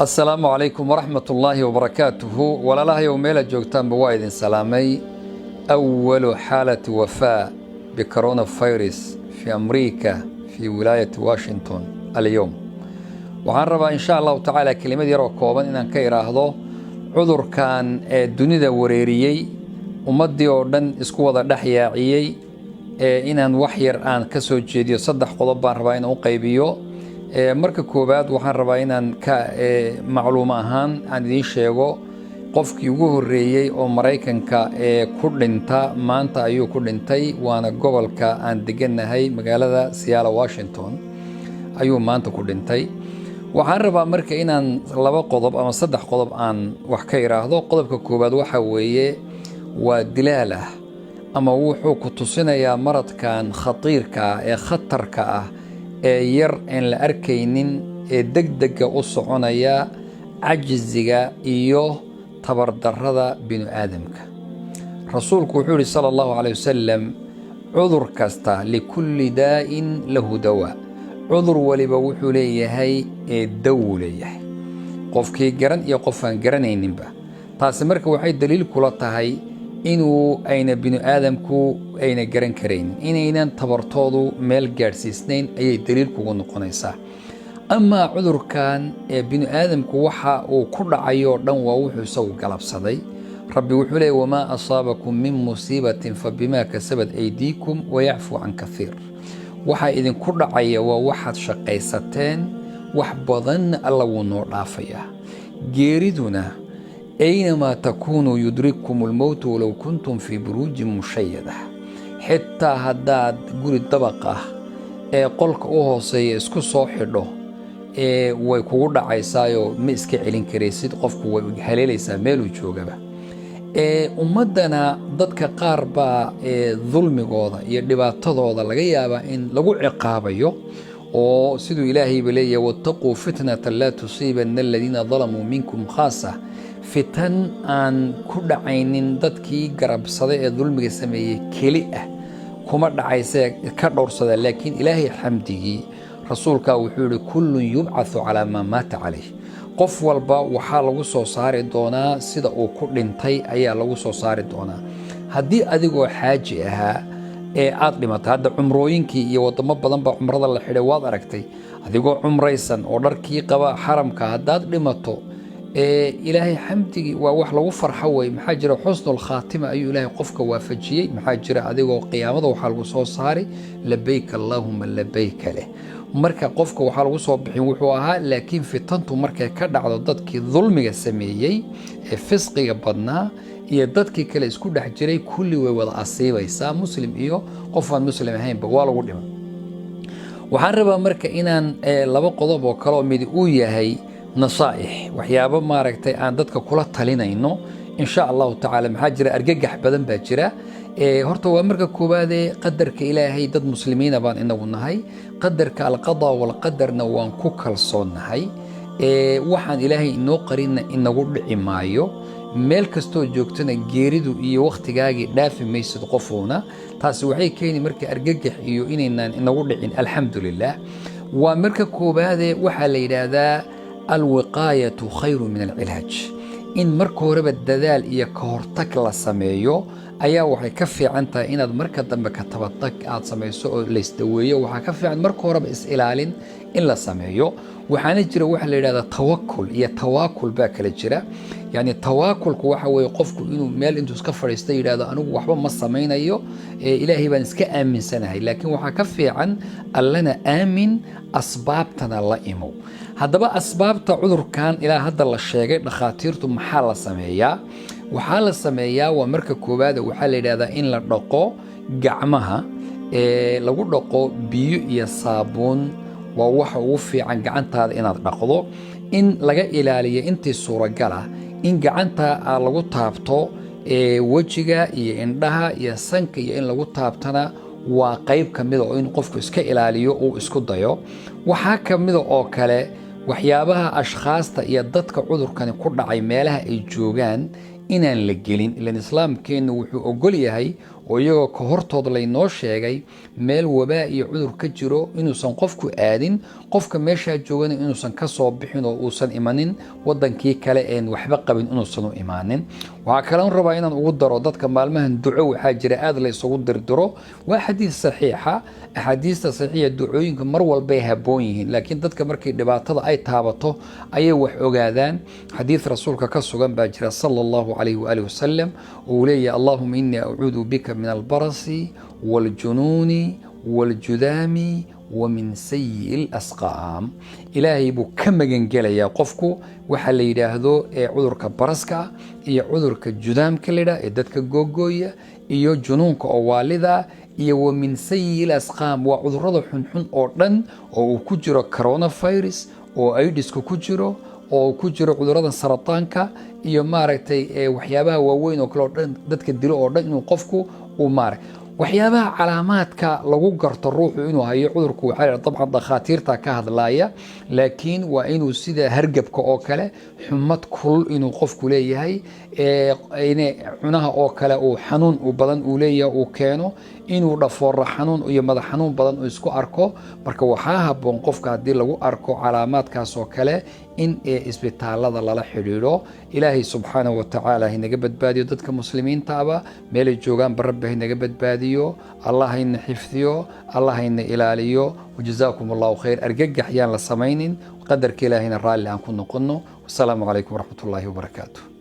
Asalaamu calaykum waraxmat ullaahi wabarakaatuhu. Walaalahayow, meelaad joogtaanba waa idin salaamay. أول حالة وفاة بكورونا فيروس في أمريكا في ولاية واشنطن اليوم. Waxaan rabaa, insha Allahu tacaala, kelimad yaroo kooban inaan ka idhaahdo cudurkan ee dunida wareeriyey, ummaddii oo dhan isku wada dhex yaaciyey, ee inaan wax yar aan ka soo jeediyo. Saddex qodob baan rabaa inaan u qaybiyo. Marka koowaad, waxaan rabaa inaan ka macluum ahaan aan idiin sheego qofkii ugu horreeyey oo Maraykanka ee ku dhinta maanta ayuu ku dhintay, waana gobolka aan degannahay, magaalada Seattle, Washington ayuu maanta ku dhintay. Waxaan rabaa marka inaan laba qodob ama saddex qodob aan wax ka idhaahdo. Qodobka koowaad waxa weeye, waa dilaalah ama wuxuu ku tusinayaa maradkan khatiirka ah ee khatarka ah ee yar een la arkaynin ee degdega u soconaya cajziga iyo tabardarrada binu aadamka. Rasuulku wuxuu yihi, sala Allahu caleyh wasalam, cudur kasta لكل داء له دواء, cudur waliba wuxuu leeyahay ee dawuu leeyahay, qofkii garan iyo qof aan garanayninba. Taasi marka waxay daliil kula tahay inuu ayna binu aadamku ayna garan karaynin, inaynan tabartoodu meel gaadhsiisnayn ayay daliil kugu noqonaysaa. Amaa cudurkan ee binu aadamku waxa uu ku dhacayoo dhan waa wuxuu isagu galabsaday. Rabbi wuxuu leeyay: وما أصابكم من مصيبة فبما كسبت أيديكم ويعفو عن كثير. Waxaa idinku dhacaya waa waxaad shaqaysateen, wax badanna Alla wuu noo dhaafayaa. Geeriduna أينما تكونوا يدرككم الموت ولو كنتم في بروج مشيدة. Xitaa haddaad guri dabaq ah ee qolka u hooseeya isku soo xidho, ee way kugu dhacaysaayo, ma iska celin karaysid. Qofku way haleelaysaa meeluu joogaba. Ummaddana dadka qaar baa dulmigooda iyo dhibaatadooda laga yaabaa in lagu ciqaabayo, oo siduu Ilaahayba leeyahay: واتقوا فتنة لا تصيبن الذين ظلموا منكم خاصة. Fitan aan ku dhacaynin dadkii garabsaday ee dulmiga sameeyey keli ah kuma dhacaysee, ka dhowrsada. Laakiin Ilaahay xamdigii, rasuulkaa wuxuu yihi: كل يبعث على ما مات عليه. Qof walba waxaa lagu soo saari doonaa sida uu ku dhintay ayaa lagu soo saari doonaa. Haddii adigoo xaaji ahaa ee aad dhimatay, hadda cumrooyinkii iyo wadamo badan baa cumrada la xidhay, waad aragtay, adigoo cumraysan oo dharkii qaba xaramka haddaad dhimato, ee Ilaahay xamdigii, waa wax lagu farxo wey. Maxaa jira? Xusnul khaatima ayuu Ilaahay qofka waafajiyey. Maxaa jira? Adigoo qiyaamada waxaa lagu soo saari لبيك اللهم لبيك leh. Marka qofka waxaa lagu soo bixin wuxuu ahaa. Laakiin fitantu markay ka dhacdo dadkii dulmiga sameeyey ee fisqiga badnaa iyo dadkii kale isku dhex jiray, kulli way wada asiibaysaa, muslim iyo qof aan muslim ahaynba waa lagu dhima. Waxaan rabaa marka inaan laba qodob oo kale oo mid uu yahay nasaa'ix, waxyaabo maaragtay aan dadka kula talinayno, insha Allahu tacaala. Maxaa jira? Argagax badan baa jira. Horta waa marka koowaadee, qadarka Ilaahay, dad muslimiina baan inagu nahay, qadarka القضاء والقدر na waan ku kalsoonnahay. Waxaan Ilaahay inoo qarinna inagu dhici maayo. Meel kastoo joogtana geeridu iyo wakhtigaagii dhaafi maysid qofuuna. Taasi waxay keeni marka argagax iyo inaynaan inagu dhicin, alxamdu lilah. Waa marka koowaadee, waxaa la yidhaahdaa: الوقاية خير من العلاج. In marka horeba dadaal iyo ka hortag la sameeyo ayaa waxay ka fiican tahay inaad marka dambe ka tabatag aad samayso oo laysdaweeyo. Waxaa ka fiican marka horeba is-ilaalin in la sameeyo. Waxaana jira waxa la yidhahdaa tawakul iyo tawaakul baa kala jira. Yani tawaakulku waxa weeye qofku inuu meel intuu iska fadhiista yidhahdo: "Anigu waxba ma samaynayo, Ilaahay baan iska aaminsanahay." Laakiin waxaa ka fiican: Allana aamin, asbaabtana la imow. Haddaba asbaabta cudurkan ilaa hadda la sheegay dhakhaatiirtu, maxaa la sameeyaa? Waxaa la sameeyaa, waa marka koowaada, waxaa la yidhahdaa in la dhaqo gacmaha, ee lagu dhaqo biyo iyo saabuun. Waa waxa ugu fiican gacantaada inaad dhaqdo. In laga ilaaliyo intii suuragal ah in gacanta lagu taabto wejiga iyo indhaha iyo sanka iyo in lagu taabtana waa qayb ka mida oo in qofku iska ilaaliyo uu isku dayo. Waxaa ka mida oo kale waxyaabaha ashkhaasta iyo dadka cudurkani ku dhacay meelaha ay joogaan inaan la gelin, ilan Islaamkeennu wuxuu ogol yahay. Oo iyagoo ka hortood laynoo sheegay meel wabaa iyo cudur ka jiro inuusan qofku aadin, qofka meeshaa joogana inuusan ka soo bixin oo uusan imanin wadankii kale een waxba qabin inuusan u imaanin. Waxaa kaloon rabaa inaan ugu daro dadka maalmahan duco waxaa jira aada la isugu dirdiro. Waa xadiis saxiixa. Axaadiista saxiixa, ducooyinka mar walbay habboon yihiin, laakiin dadka markay dhibaatada ay taabato ayay wax ogaadaan. Xadiis Rasuulka ka sugan baa jira, sala Allahu calayhi waaalih wasalam, oo uu leeyahay: "Allahuma inii acuudu bika min albarasi waaljunuuni waaljudaami wa min sayi lasqaam." Ilaahay buu ka magangelayaa qofku waxa la yidhaahdo ee cudurka baraska iyo cudurka judaamka la yidhahdo ee dadka googooya iyo junuunka oo waalida iyo wa min sayi lasqaam, waa cudurrada xunxun oo dhan oo uu ku jiro coronavirus, oo AIDS-ka ku jiro, oo ku jiro cudurrada sarataanka iyo, maaragtay, waxyaabaha waaweyn oo kale oo dhan dadka dilo oo dhan, inuu qofku uu maarag waxyaabaha calaamaadka lagu garto ruuxu inuu hayo cudurku. Waxaa la dabcan dhakhaatiirta ka hadlaaya, laakiin waa inuu sida hargabka oo kale xumad kulul inuu qofku leeyahay, in cunaha oo kale uu xanuun u badan uu leeyahay, uu keeno inuu dhafooro xanuun iyo madax xanuun badan uu isku arko. Marka waxaa habboon qofka haddii lagu arko calaamaadkaas oo kale in isbitaalada lala xidhiidho. Ilaahay subxaanahu watacaala haynaga badbaadiyo. Dadka muslimiintaaba meelay joogaanba Rabbi haynaga badbaadiyo. Allah hayna xifdiyo, Allah hayna ilaaliyo. Wajazaakum Allahu khayr. Argagax yaan la samaynin, qadarka Ilaahayna raalli aan ku noqono. Wasalaamu calaykum waraxmat ullaahi wabarakaatu.